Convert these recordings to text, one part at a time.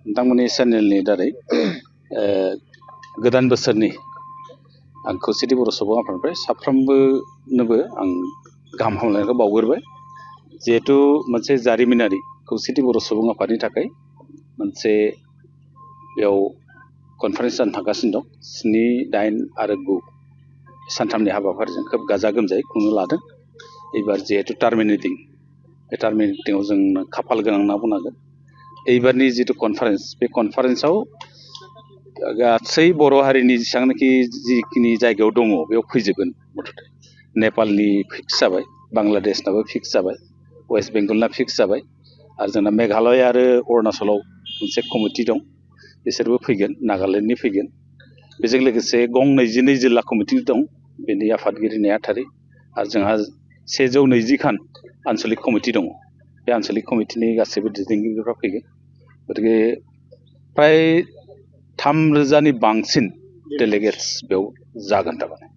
नोंथांमोननि चेनेलनि दारै गोदान बोसोरनि आं खौसेथि बर' सुबुं आफादनिफ्राय साफ्रोमबोनोबो आं गाहाम हामलायनायखौ बावग्रोबाय। जिहेतु मोनसे जारिमिनारि खौसेथि बर' सुबुं आफादनि थाखाय मोनसे बेयाव कनफारेन्स जानो थांगासिनो दं। 7, 8 आरो 9 सानथामनि हाबाफारिजों खोब गाजा गोमजायै खुंनो लादों। एबार जिहेतु टार्मिनेटिं, बे टार्मिनेटिंआव जों खाफाल गोनां होनना बुंनांगोन। एबारनि जितु कनफारेन्स, बे कनफारेन्सआव गासै बर' हारिनि जेसेबांनाखि जिखिनि जायगायाव दङ बेयाव फैजोबगोन। मथथे नेपालनि फिक्स जाबाय, बांलादेशनाबो फिक्स जाबाय, वेस्ट बेंगलना फिक्स जाबाय, आरो जोंना मेघालय आरो अरुणाचलाव मोनसे कमिटि दं, बिसोरबो फैगोन, नागालेण्डनि फैगोन। बेजों लोगोसे गं 22 जिल्ला कमिटि दं, बेनि आफादगिरि नेहाथारि, आरो जोंहा 120 खान आन्सलिक कमिटि दङ। बे आन्सलिक कमिटिनि गासैबो दैदेनगिरिफ्रा फैगोन। गतिके फ्राय 3,000नि बांसिन डेलिगेट्स बेयाव जागोन थारमाने।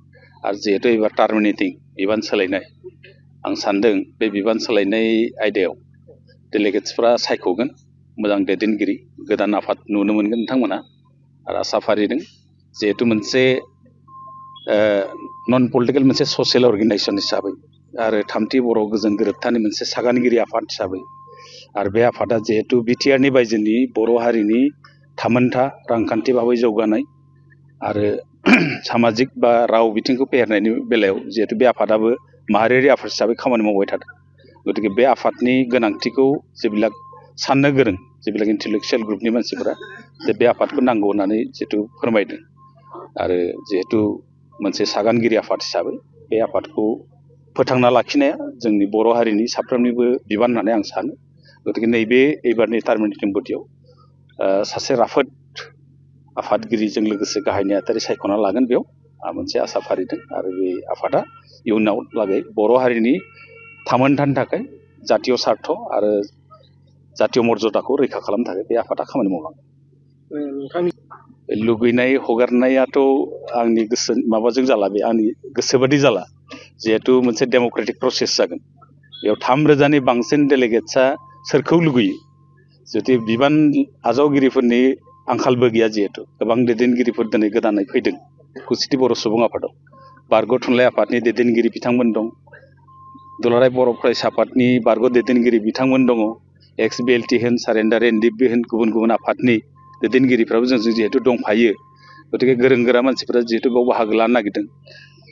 आरो जिहेतु एबार टार्मिनेटिं, बिबान सोलायनाय, आं सान्दों बे बिबान सोलायनाय आयदायाव डेलिगेट्सफ्रा सायख'गोन मोजां दैदेनगिरि, गोदान आफाद नुनो मोनगोन नोंथांमोना। आरो आसा फारिदों जिहेतु मोनसे नन पलिटिकेल मोनसे ससियेल अर्गेनाइजेसन हिसाबै आरो थामथि बर' गोजोन गोरोबथानि मोनसे सागानगिरि आफाद हिसाबै, आरो बे आफादा जिहेतु बिटिआरनि बायजोनि बर' हारिनि थामोनथा रांखान्थि भाबै जौगानाय आरो सामाजिक बा राव बिथिंखौ फेहेरनायनि बेलायाव जिहेतु बे आफादाबो माहारियारि आफाद हिसाबै खामानि मावबाय थादों। गतिके बे आफादनि गोनांथिखौ जेब्ला साननो गोरों, जेब्ला इन्टेलेक्सुयेल ग्रुपनि मानसिफोरा बे आफादखौ नांगौ होननानै जिहेतु फोरमायदों। आरो जिहेतु मोनसे सागानगिरि आफाद हिसाबै बे आफादखौ फोथांना लाखिनाया जोंनि बर' हारिनि साफ्रोमनिबो बिबान होननानै आं सानो। गतिके नैबे एबारनि टार्मिनेटिं बडियाव सासे राफोद आफादगिरिजों लोगोसे गाहाय नेहाथारि सायख'ना लागोन। बेयाव आं मोनसे आसा फारिदों। आरो बे आफादा इयुनाव लागै बर' हारिनि थामोनथानि थाखाय जातीय सार्थ आरो जातीय मर्यादाखौ रैखा खालामनो थाखाय बे आफादा खामानि मावलांगोन। लुगैनाय हगारनायाथ' आंनि गोसो माबाजों जाला, बे आंनि गोसोबादि जाला। जिहेतु मोनसे डेम'क्रेटिक प्रसेस जागोन, बेयाव 3,000नि बांसिन डेलिगेट्सआ सोरखौ लुगैयो? जुदि बिबान आजावगिरिफोरनि आंखालबो गैया, जिहेतु गोबां दैदेनगिरिफोर दिनै गोदानै फैदों खौसेथि बर' सुबुं आफादाव। बारग' थुनलाइ आफादनि दैदेनगिरि बिथांमोन दं, दुलाराय बर' फरायसा आफादनि बारग' दैदेनगिरि बिथांमोन दङ, एक्स बिएलटि होन, सारेन्डार एनडिएफबि होन, गुबुन गुबुन आफादनि दैदेनगिरिफ्राबो जोंजों जिहेतु दंफायो। गतिके गोरों गोरा मानसिफोरा जिहेतु बेयाव बाहागो लानो नागिरदों।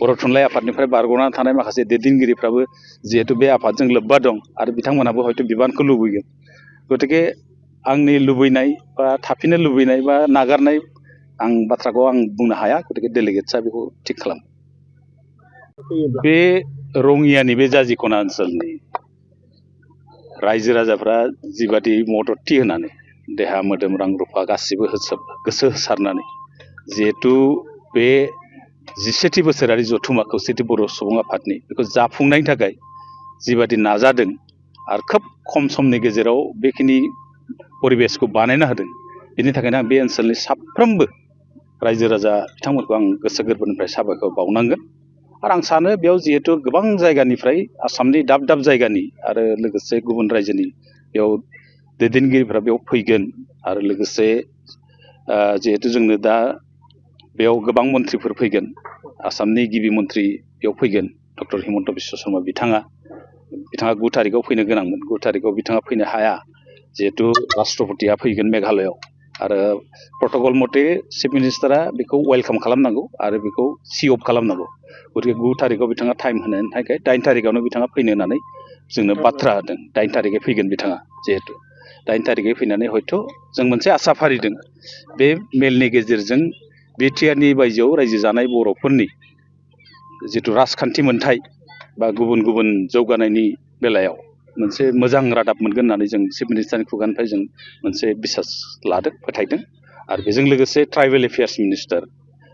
बर' थुनलाइ आफादनिफ्राय बारग'नानै थानाय माखासे दैदेनगिरिफ्राबो जिहेतु बे आफादजों लोब्बा दं आरो बिथांमोनहाबो हयथ' बिबानखौ लुबैगोन। गतिके आंनि लुबैनाय बा थाफिननो लुबैनाय बा नागारनाय आं बाथ्राखौ आं बुंनो हाया। गतिके डेलिगेट्सआ बेखौ थिग खालामो। बे रङियानि बे जाजिखना ओनसोलनि रायजो राजाफ्रा जिबादि मददथि होनानै देहा मोदोम रां रुफा गासिबो गोसो होसारनानै जिहेतु बे 17थि बोसोरारि जथुम्मा खौसेथि बर' सुबुं आफादनि बेखौ जाफुंनायनि थाखाय जिबादि नाजादों आरो खोब खम समनि गेजेराव बेखिनि परिबेसखौ बानायना होदों, बेनि थाखायनो आं बे ओनसोलनि साफ्रोमबो रायजो राजा बिथांमोनखौ आं गोसो गोरबोनिफ्राय साबायखर बावनांगोन। आरो आं सानो बेयाव जिहेतु गोबां जायगानिफ्राय, आसामनि दाब दाब जायगानि आरो लोगोसे गुबुन रायजोनि बेयाव दैदेनगिरिफ्रा बेयाव फैगोन। आरो लोगोसे जिहेतु जोंनो दा बेयाव गोबां मन्थ्रिफोर फैगोन। आसामनि गिबि मन्थ्रि बेयाव फैगोन, डक्टर हिमन्त बिश्व शर्मा बिथाङा 9 थारिखआव फैनो गोनांमोन। 9 थारिखआव बिथाङा फैनो हाया, जिहेतु राष्ट्रपतिया फैगोन मेघालयआव। आरो प्रट'कल मथे चिफ मिनिस्टारा बेखौ वेलकाम खालामनांगौ आरो बेखौ सि अफ खालामनांगौ। गतिके 9 थारिखआव बिथाङा टाइम होनायनि थाखाय 8 थारिखआवनो बिथाङा फैनो होननानै जोंनो बाथ्रा होदों। 8 थारिखै फैगोन बिथाङा। जिहेतु 8 थारिखै फैनानै हयथ' जों मोनसे आसा फारिदों बे मेलनि गेजेरजों बिटिआरनि बायजोआव रायजो जानाय बर'फोरनि जिथु राजखान्थि मोन्थाय बा गुबुन गुबुन जौगानायनि बेलायाव मोनसे मोजां रादाब मोनगोन होननानै जों चिफ मिनिस्टारनि खुगानिफ्राय जों मोनसे बिसास लादों, फोथायदों। आरो बेजों लोगोसे ट्राइबेल एफेयार्स मिनिस्टार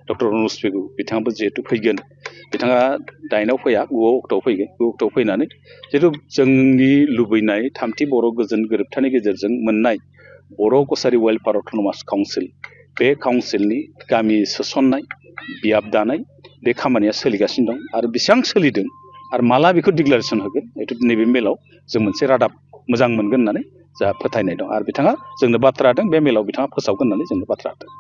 डक्टर अनुज पेगु बिथाङाबो जिहेतु फैगोन। बिथाङा 8आव फैया, 9 अक्ट'आव फैगोन। 9 अक्ट'आव फैनानै जिहेतु जोंनि लुबैनाय थामथि बर' गोजोन गोरोबथानि गेजेरजों मोननाय बर' कसारि वेलफेयार अट'नमास काउन्सिल, बे काउन्सिलनि गामि सोसननाय, बियाब दानाय बे खामानिया सोलिगासिनो दं। आरो बेसेबां सोलिदों आरो माला बेखौ डिक्लारेसन होगोन, हयथ' नैबे मेलाव जों मोनसे रादाब मोजां मोनगोन होननानै जा फोथायनाय दं आरो बिथाङा जोंनो बाथ्रा होदों बे मेलाव बिथाङा फोसावगोन होननानै जोंनो बाथ्रा होदों।